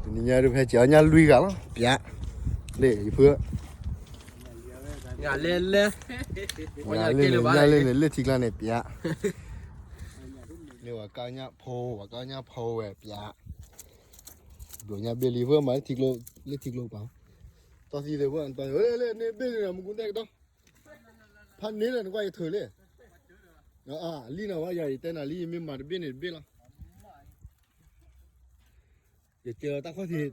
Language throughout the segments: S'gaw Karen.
တနံၤညါဒုး ဖဲစံးအီၣ်ညၣ်လွံၢ်ဂၤလီၤ ပျး, လၢယဖု, ညၣ်လဲၣ်လဲၣ်, ညၣ်လဲၣ်န့ၣ် လၢထံကျါန့ၣ် ပျး, လၢပှၤကၢ်ညၣ်ဖိ, ပှၤကၢ်ညၣ်ဖိဝဲ ပျး, ဒိးညၣ်ဘ့ၣ်လံ ဖုမၤလၢထံကျိ, လၢထံကျိပၤ, တီၢ်သံသ့ၣ်ဖု, လၢန့ၣ်ဘ့ၣ်န့ၣ် မူကူတဲကဒီး, ဖးန့ၢ်လၢနကွၢ်ယထုးလံ, လံနၤဝဲယၤ ယတဲနၤလံ ယမ့ၢ်မၤတဘ့ၣ်န့ၣ်တဘ့ၣ်လီၤ. ယကဲလီၤတၢ်ခီၣ်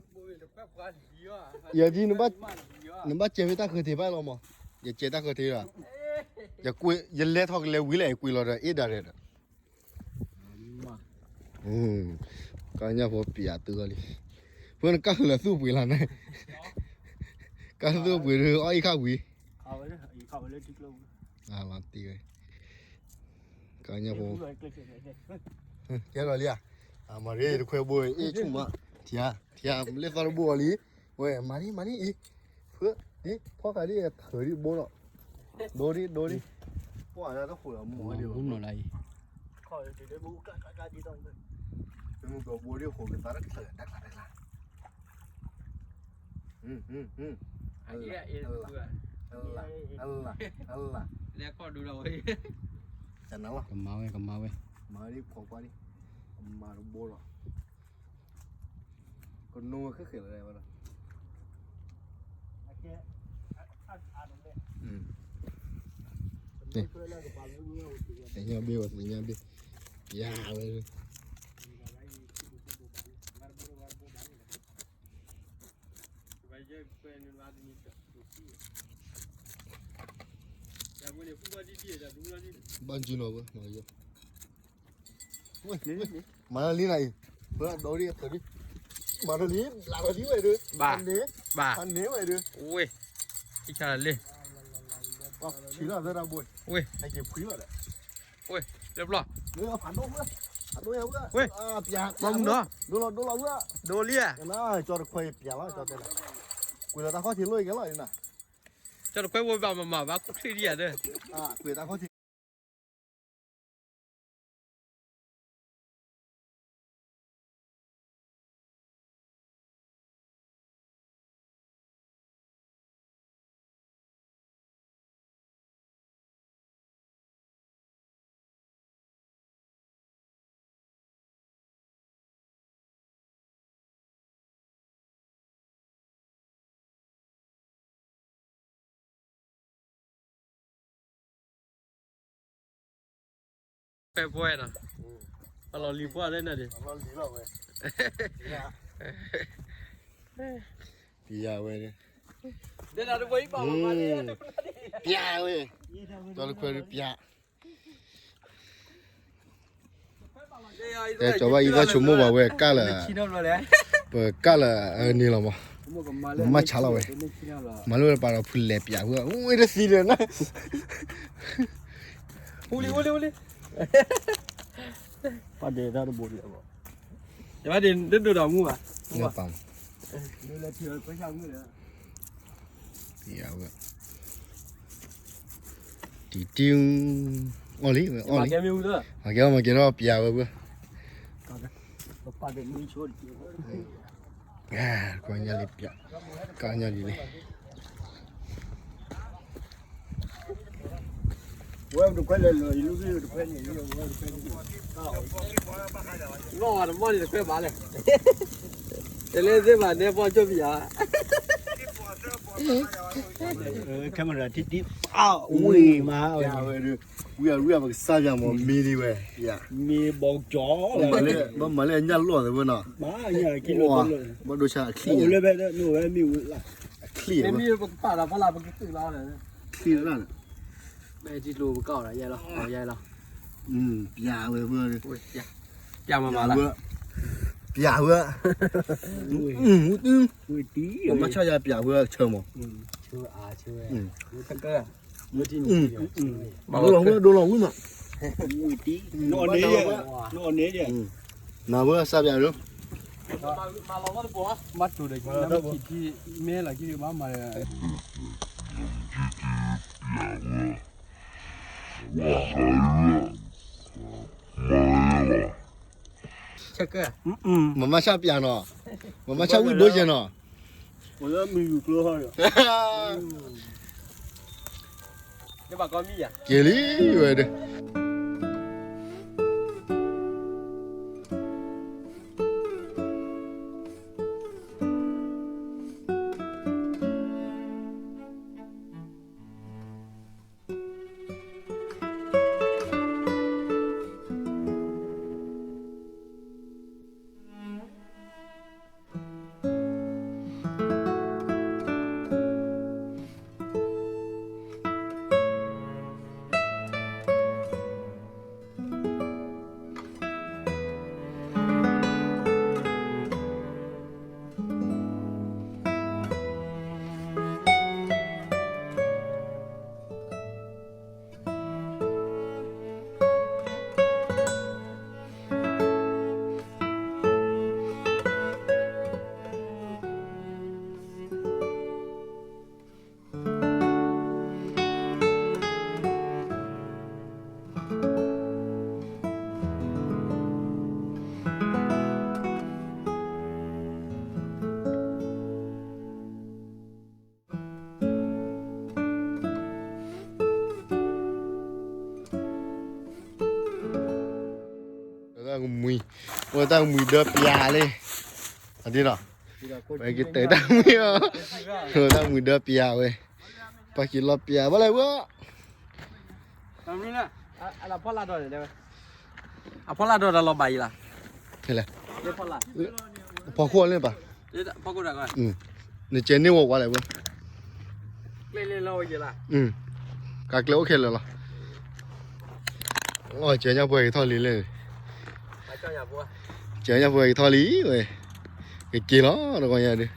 ထံး, ယဒ်, နဘၣ်ကဲဖဲတၢ်ဃၢၤထံးဘၣ်လီၤမး, ယကဲတၢ်ဃၢၤထံးဒီး, ယလဲၤထီၣ်ကလဲၤဝံၤလၢယကွံာ်လီၤဒီး အ့ၣ်ဒၣ်ရဲၣ်ဒီး, ကၢ်ညၣ်ဖိပျးတုၤအီၤလံ, ဖုနကၢ်ဃုာ်လၢသူၣ်ပှ့ၤလီၤန့ၣ်, ကၢ်သူၣ်ပှ့ၤဒုး အီၣ်အံၤခါဝံၤ, လီၤတံၢ်ဝဲ ကၢ်ညၣ်ဖိ, ကဲလီၤလံဧါ, မၤရ့တခွဲဘိအ့ၣ်ဆူၣ်မး, ထံဧါ, ထံဧါလၢသီတဘိအီၤလံ, ဝဲ မၤဒ် မၤဒ်အံၤ, ဖု, ဒ် ဖီၣ်ဃာ်ဒ် ထုးဒ်ဘိလီၤ, ဒိဒ် ဒိဒ်, ပှၤတၢ်တဃိးလီၤမၤဒ်လီၤ, မုၢ်ကဘိဒ်ဃိးကသးတချုးတၢ်ကျါတၢ်ကျါ, အလၢ, အလၢ, လဲၤခီၣ်ဒိဒီးဝဲ, ကနၤလီၤ, ကမၤဝဲ ကမၤဝဲ, မၤဒ်ခိးကွၢ်ဒ်, ကမၤတဘိလီၤ, ကနိဝဲခဲခဲလၢာ်ဝဲလီၤ, သ့ၣ်ညါဘ့ၣ်ဝဲ သ့ၣ်ညါဘ့ၣ်, ယၤဝဲ, ဘၣ်ကၠူနီၤဝဲ, မၤလံနၤအံၤ, ဖုဒိဒ်အထုးဒ်, မၤလံ, ဘျးလီၤဒ်ဝဲဒုး, ဘၣ်, ဘၣ်န့ၢ်ဝဲဒုး, ဝဲ, လံ, ဖံလီၤသၢတၢ်ဘိ, ဝဲ, ဟဲက့ၤဖှံလီၤဒီး, ဝဲ, လၢဘျီ, ဖးဒိၣ်ဝဲ, ဖးဒိၣ်ဝဲ, ဝဲ, ပျး, မၤမုၢ်နီၤ, ဒိလီၤ ဒိလီၤဝဲ, ဒိလံဧါ, ကၠီတခွဲအံၤပျးလီၤ ကၠီတဲလီၤ, ကွံာ်လီၤတၢ်ခီၣ်ထံးလိၣ်အံၤကဲလီၤအံၤနၤ, ကၠီတခွဲဘိဘၣ်မၤမၤဘၣ် ခူၣ်ချ့ဒ်ယၤဒီး, ကွံာ်တၢ်ခီၣ်ထံး ဖဲပှဲၤနီၤ, အလီၤလံၤပှၢ်လၢနၤဒံး, ပျးဝဲ, ပျးဝဲ, ကၠီတခွဲဒုးပျး တဲကၠီဘၣ်အံသီၣ်ဆိကမိၣ်ဘၣ်ဝဲကၢ်လၢ, ပကၢ်လၢန့ၣ်လီၤမး, မၤဆါလီၤဝဲ, မၤလိလၢပာ်ဒီးဖုလဲၤပျးဝဲ, အိၣ်ဝဲတသံဒီးနၤ, အိၣ်လံ အိၣ်လံ အိၣ်လံ, ပာ်ဒဲးတၢ်တဘိလၢၤဘၣ်, ယဘၣ်ဒ်ဒိၣ်ဒိၣ်ဒီးမူဘၣ်, ပျးဝဲ, တံတံ, အီၣ်လံ, အီၣ်လံ, မၤကဲမ့ၢ်ဝံၤလၢ, မၤကဲ မၤကဲဒီးပျးဝဲပှၤ, ကၢ်ညၣ်လံပျး, ကၢ်ညၣ်လံလံ, ကၢ်ညၣ်လံလံ, ဝဲတခွဲလဲၣ်လီၤ ယလူၤတခွဲန့ၣ် ဝဲတခွဲန့ၣ် နီၢ်ဝဲတမီၢ်န့ၣ်တခွဲဘၣ်လဲၣ် တလဲသ့ဘၣ်နဲပီၢ်ကၠိပယၤ camera ထံတံ ဝံၤမးဝဲ ဝံၤအရံၣ်ပကစၢ်ယၤမ့ၢ်မ့ၢ်ဒံးဝဲ မ့ၢ်ဘီကၠီလီၤ ဘၣ်မၤလၢအညၣ်လီၢ်သ့ၣ်ဝဲနီၤ ဘၣ်ဒိဆါအချံၣ် အိၣ်လၢဖဲန့ၣ်ဝဲမ့ၢ်ဝဲလၢ အချံၣ်ဝဲ မ့ၢ်ပကပာ်ဒီးဖီလာ်ပကတုာ်လီၤ ချံၣ်ရၣ်န့ၣ် မ့ၢ်ထံကျိပကီၢ်ဒီးယဲလီၤ ယဲလီၤ ပျးဝဲဖဲ ပျးမၤမၤလၢ ပျးဝဲ မၤဆါယၤပျးဝဲဆၢမး ဆၢအါဆၢ ဒိလီၤဝံၤ ဒိလီၤဝံၤမး နအီၣ်န့ၣ်ယဲ နဝဲစးပျးလၢ မၤတိၤဒီး မဲလီၤကဘၣ်မၤ ဆဲးကဲ မၤမၤဆၣ်ပျးနီၤ မၤမၤဆၣ်ဝံၣ်ဒိယဲနီၤ လၢမုၢ်ယူၤကျိဟီဒီး က့ၤလံဝဲဒၣ် တၢ်ကမှံၤ, ဝဲတၢ်ကမှံၤဒၢပျးလံ, အဒ်ဒီး, ဝဲကတဲာ်တၢ်မှံၤအီၤ, ဝဲတၢ်မှံၤဒၢပျးဝဲ, ပှၤက့ၤလီၤပျးဘၣ်လဲၣ်ဝဲ အဖီလာ်ဒီးတၢ်လီၤဘၣ်အံၤလီၤ, ဖဲလဲၣ်, ဖီခိၣ်လၢဘၣ်, နကဲန့ၢ်ဝဲဝါလဲၣ်ဝဲ, ကကျဲအိၣ်ခဲလၢာ်လီၤ, လီၤကဲညါပှဲၤကထီၣ်လံလဲၣ်, ကဲညါပှဲၤကထီၣ်လံဝဲ, ကက့ၤလီၤတကီညါဒုး